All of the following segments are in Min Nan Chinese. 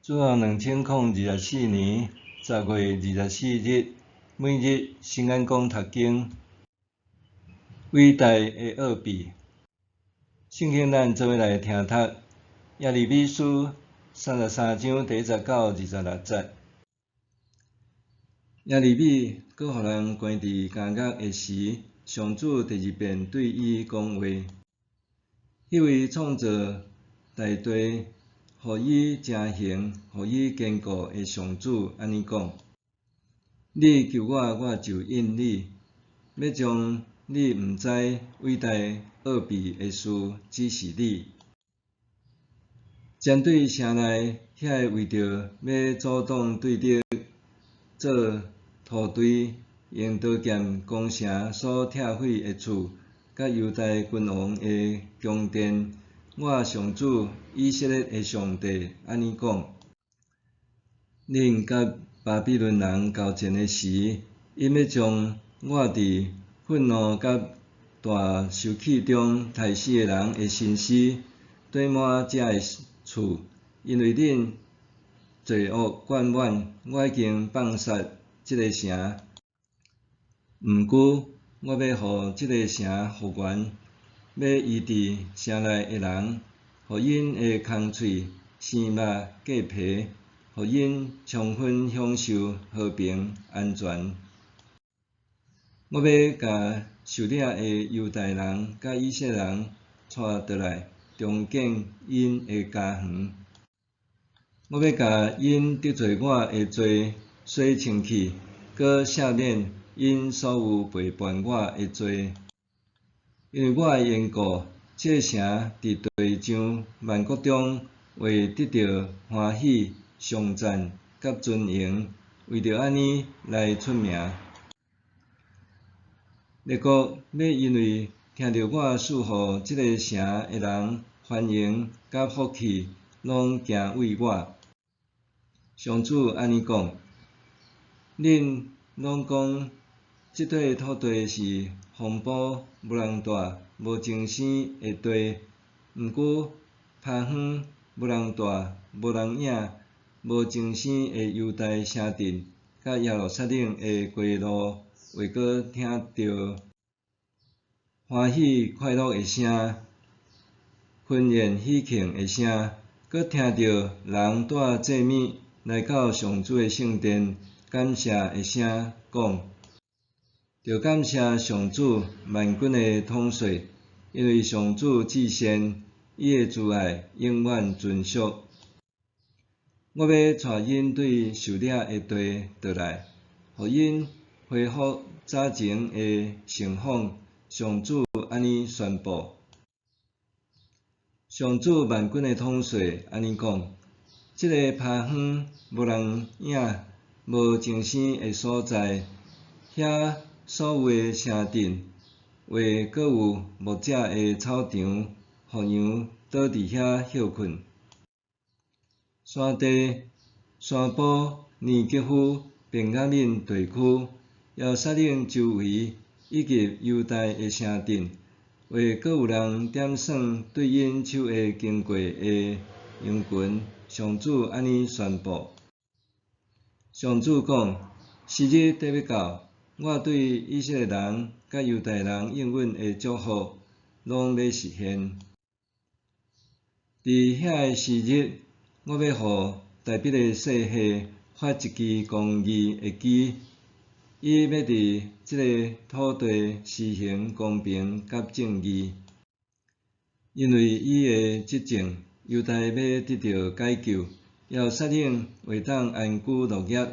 主後2024年10月24日，每日新眼光讀經，偉大的奧秘。聖經咱做伙來聽讀耶利米書33章第1節到26節。耶利米閣予人關佇監獄的時，上主第二遍對伊講話。彼位創造大地，予伊成形，予伊堅固的上主按呢講：你求我，我就應你，欲將你毋知偉大奧秘的事指示你。針對城內遐个為著欲阻擋對敵做塗堆，用刀劍攻城所拆毀的厝，佮猶大君王的宮殿，我上主以色列的上帝按呢講：恁佮巴比倫人交戰的時，𪜶欲將我佇憤怒佮大受氣中刣死的人的身屍，綴滿這个厝，因為恁罪惡貫滿，我已經放殺這个城。毋過，我欲予這个城復原，欲醫治城內的人，予𪜶的空喙生肉過皮，予𪜶充分享受和平安全。我欲共受掠的猶大人佮以色列人帶倒來，重建𪜶的家園。我欲共𪜶得罪我的罪洗清去，閣赦免𪜶所有背叛我的罪。因為我的緣故，這城佇地上萬國中會得著歡喜、頌讚佮尊榮，為著按呢來出名。列國欲因為聽著我賜予這个城的人繁榮佮福氣，攏敬畏我。上主按呢講：恁攏講這塊土地是荒蕪無人蹛、無增生的地，毋過拋荒無人蹛、無人影、無增生的猶大城鎮，佮耶路撒冷的街路，會閣聽著歡喜快樂的聲，婚宴喜慶的聲，閣聽著人帶祭物來到上主的聖殿感謝的聲，講：著感謝上主萬軍的統帥，因為上主至善，伊的慈愛永遠存續。我欲帶𪜶對受掠的地倒來，予𪜶恢復早前的盛況。上主按呢宣布。上主萬軍的統帥按呢講：這个拋荒無人影、無增生的所在，遐所有的城鎮，會閣有牧者的草場，予羊倒佇遐歇睏。山地、山坡、尼格夫、便雅憫地區、耶路撒冷周圍，以及猶大的城鎮，會閣有人點算對𪜶手下經過的羊群。上主按呢宣布。上主講：時日得欲到，我對以色列人佮猶大人應允的祝福，攏欲實現。佇遐个時日，我欲予大衛的世系發一支公義的枝，伊欲佇這个土地施行公平佮正義。因為伊的執政，猶大欲得著解救，耶路撒冷會當安居樂業，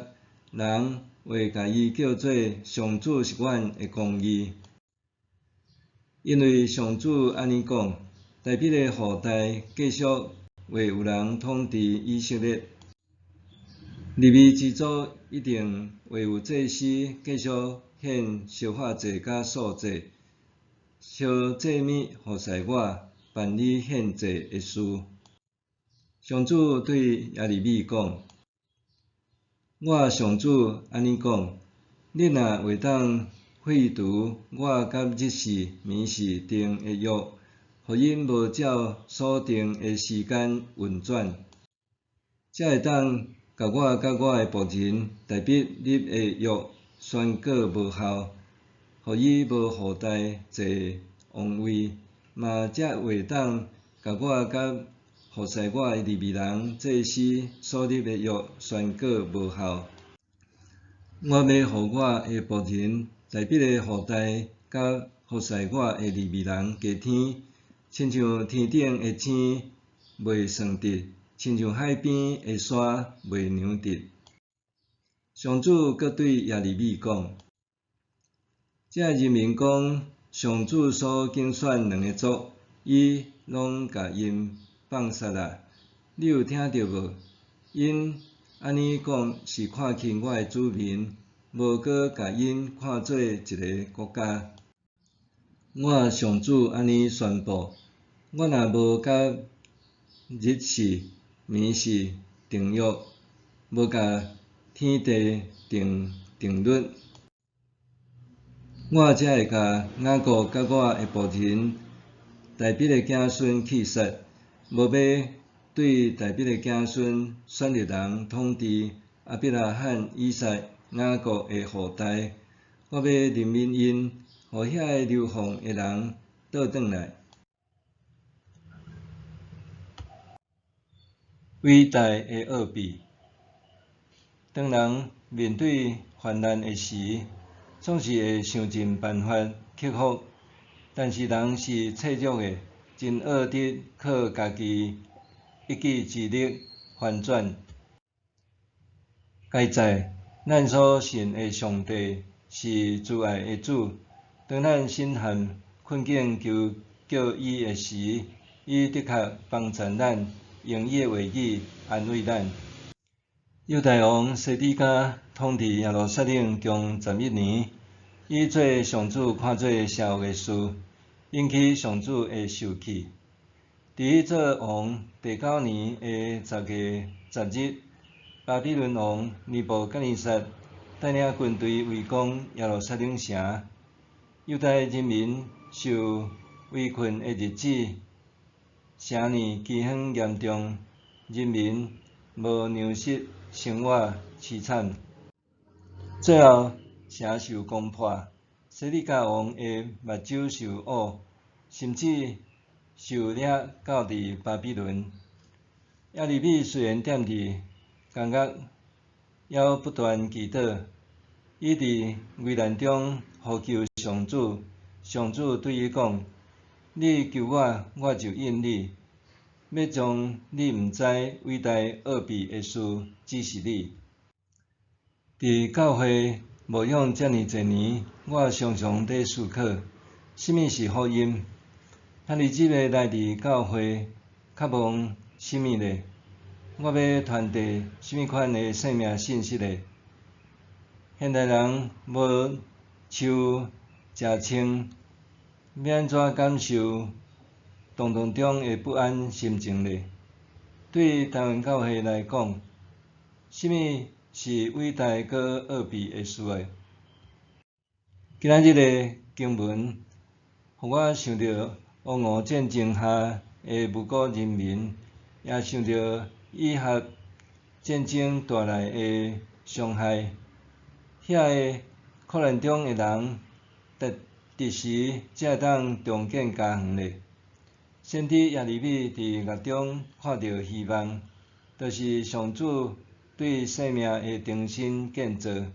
人會共伊叫做上主是阮的公義。因為上主按呢講，大衛的後代繼續會有人統治以色列，利未支族一定會有祭司繼續獻燒化祭佮素祭，燒祭物服侍我，辦理獻祭的事。上主對耶利米講：我上主按呢講，恁若會當廢除我佮日時、暝時定的約，予𪜶無照所定的時間運轉，才會當共我佮我的僕人大衛立的約宣告無效，予伊無後代坐王位，嘛才會當共我佮服侍我的利未人祭司所立的約宣告無效。我欲予我的僕人大衛的後代佮服侍我的利未人加添，親像天頂的星袂算得，親像海邊的沙袂量得。上主閣對耶利米講：這人民講，上主所揀選兩个族，伊攏共𪜶放殺矣。你有聽著無？𪜶按呢講是看輕我的子民，無閣共𪜶看做一个國家。我上主按呢宣布：我若無佮日式、暝時訂約，無共天地訂定律，我才會共雅各佮我的僕人大衛的子孫去殺，無欲對大衛的子孫選立人統治亞伯拉罕、以撒、雅各的後代，我欲憐憫𪜶，予遐个流放的人倒轉來。偉大的奧秘。當人面對患難的時，總是會想盡辦法克服。但是人是脆弱的，真學得靠家己一己之力翻轉。佳哉，咱所信的上帝是慈愛的主。當咱身陷困境求叫伊的時，伊的確幫贊咱，用伊的話語安慰咱。猶大王西底家統治耶路撒冷共11年，伊做上主看做邪惡的事，引起上主的受氣。佇伊做王第九年的10月10日，巴比倫王尼布甲尼撒帶領軍隊圍攻耶路撒冷城。猶大人民受圍困的日子，城內饑荒嚴重，人民無糧食，生活淒慘。最後，城受攻破，西底家王的目睭受污，甚至受掠到佇巴比倫。耶利米雖然踮佇監獄，猶不斷祈禱。伊佇危難中呼求上主，上主對伊講：你求我，我就應你，欲將你毋知偉大奧秘的事指示你。佇教會牧養遮爾濟年，我常常佇思考，啥物是福音？遐爾入的來佇教會，渴望啥物呢？我欲傳遞啥物款的生命信息呢？現代人無樹食穿，欲按怎感受動盪中的不安心情呢？對台灣教會來講，啥物是偉大閣奧秘的事呢？今仔日的經文，予我想著烏俄戰爭下的無辜人民，也想著以哈戰爭帶來的傷害。遐個苦難中的人，佇時才會當重建家園咧。先知耶利米佇獄中看著希望，就是上主對生命的重新建造，予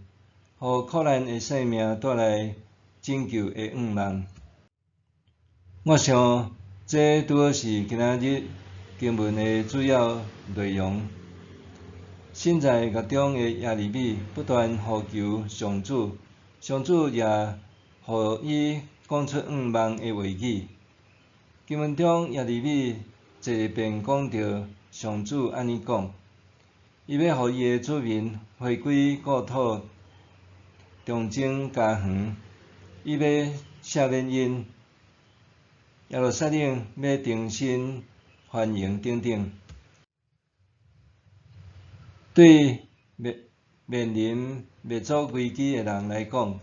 苦難的生命帶來拯救的願望。我想，這拄好是今仔日經文的主要內容。身在獄中的耶利米不斷呼求上主，上主也予伊講出願望的話語。經文中耶利米濟遍講著上主按呢講，伊欲予伊的子民回歸故土，重整家園，伊欲赦免𪜶，耶路撒冷欲重新繁榮等等。對面面臨滅族危機的人來講，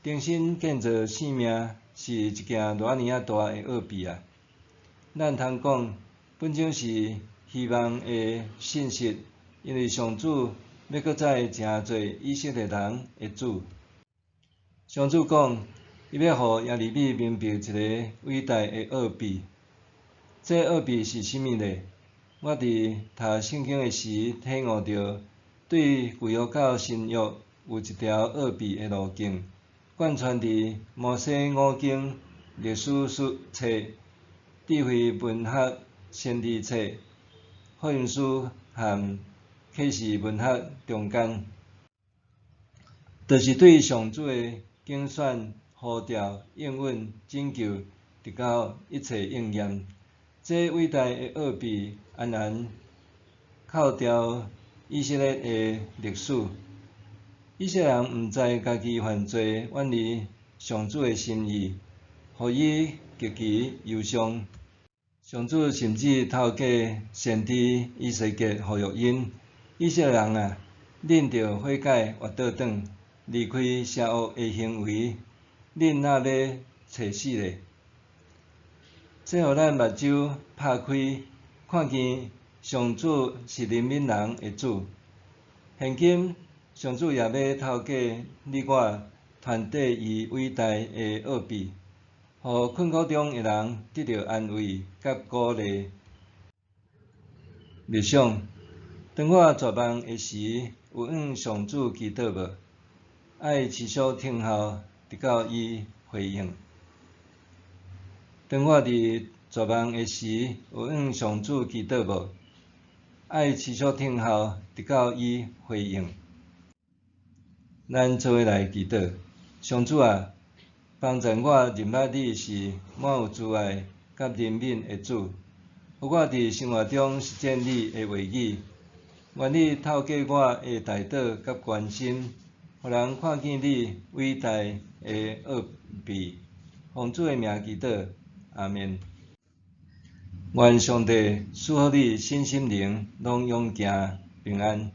重新建造生命是一件偌爾仔大的奧秘啊！咱通講，本章是希望的信息，因為上主欲閣再成做以色列人的主。上主講，伊欲予耶利米明白一个偉大的奧秘。這奧秘是啥物呢？我佇讀聖經的時體悟著，對舊約到新約有一條奧秘的路徑，貫穿佇摩西五經、歷史書冊、智慧文學、先知冊、福音書和啟示文學中間，就是對上主的揀選、呼召、應允、拯救，直到一切應驗。這偉大的奧秘，安然扣牢以色列的歷史。以色列人毋知家己犯罪，遠離上主的心意，予伊極其憂傷。上主甚至透過先知以西結呼籲𪜶：以色列人啊，恁著悔改，回倒轉，離開邪惡的行為，恁若欲揣死咧？這予咱目睭拍開，看見上主是憐憫人的主。現今上主也欲透過你我傳遞伊偉大的奧秘，予困苦中的人得著安慰佮鼓勵。默想：當我絕望的時，有向上主祈禱無？愛持續等候，直到伊回應。當我佇絕望的時，有向上主祈禱無？愛持續等候，直到伊回應。咱做伙來祈禱，上主啊，幫助我認捌你是滿有慈愛佮憐憫的主，予我佇生活中實踐你的話語。願你透過我的代禱佮關心，予人看見你偉大的奧秘。奉主的名祈禱，阿們。願上帝賜福你身心靈攏勇健平安。